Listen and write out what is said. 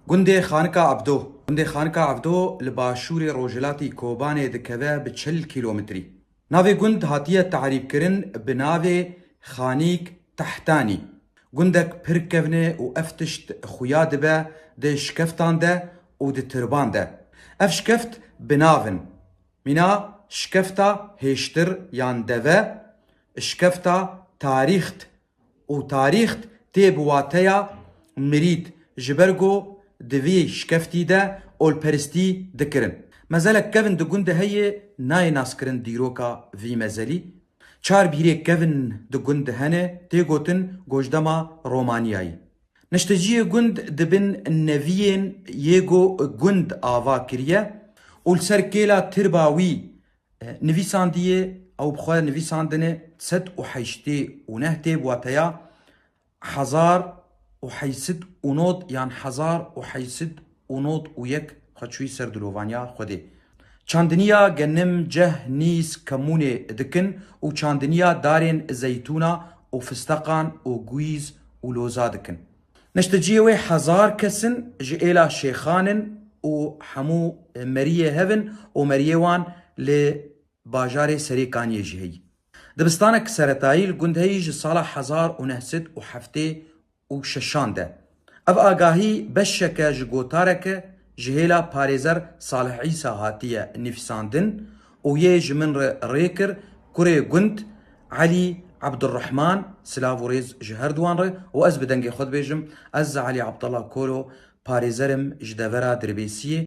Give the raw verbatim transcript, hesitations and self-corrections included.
Gundê Xanika Evdo. Gundê Xanika Evdo li başûrê rojhilatî Kobanê dikeve bi çil kîlometrî. Navê gund hatiye tarîfkirin bi navê Xanîk Tehtanî. Gundek pir kevn e û ev tişt xuya dibe di şikeftan de û di tirban de. Ev şikeft bi nav in. Mîna şikefta hêştir yan deve, şikefta tarîxt û tarîxt tê bi wateya mirîd, ji ber ku di vî şikeftî de olperistî dikirin. Mezelek kevn di gund de heye, nayê naskirin dîroka vî mezelî. Çar bîrê kevn di gund de hene, tê gotin gojdema Romaniyayî. Nişteciyê gund di bin neviyên yê ku gund ava kiriye û li ser kêla tirba wî, e, nivîsandiye, ew bi xwe nivîsandine sed û heştê û neh tê bi wateya hezar û heşt sed û nod yan hezar û heşt sed û nod û yek xwe çûyî ser dilovaniya Xwedê. Çandiniya genim, ceh, nîs, kemûnê dikin û çandiniya darên zeytûna û fisteqan û guîz û loza dikin. Neşteciyê wê hezar kes in, ji êla şêxan in û hemû meriyê hev in û meriyê wan li bajarê Serê Kaniyê jî heyî. Dibistanek seretayî li gund heyî ji sala hezar û neh sed û heftê û şeşan de. Ev agahî beşeke ji gotareke ji hêla parêzer Salih Îsa hatiye nivîsandin û yê ji min re rê kir, kurê gund Elî Ebdurrehman, silav û rêz ji her duwan re, û ez bi dengê xwe dibêjim, ez Elî Abdallah Koro, parêzer im ji devera Dirbêsiyê.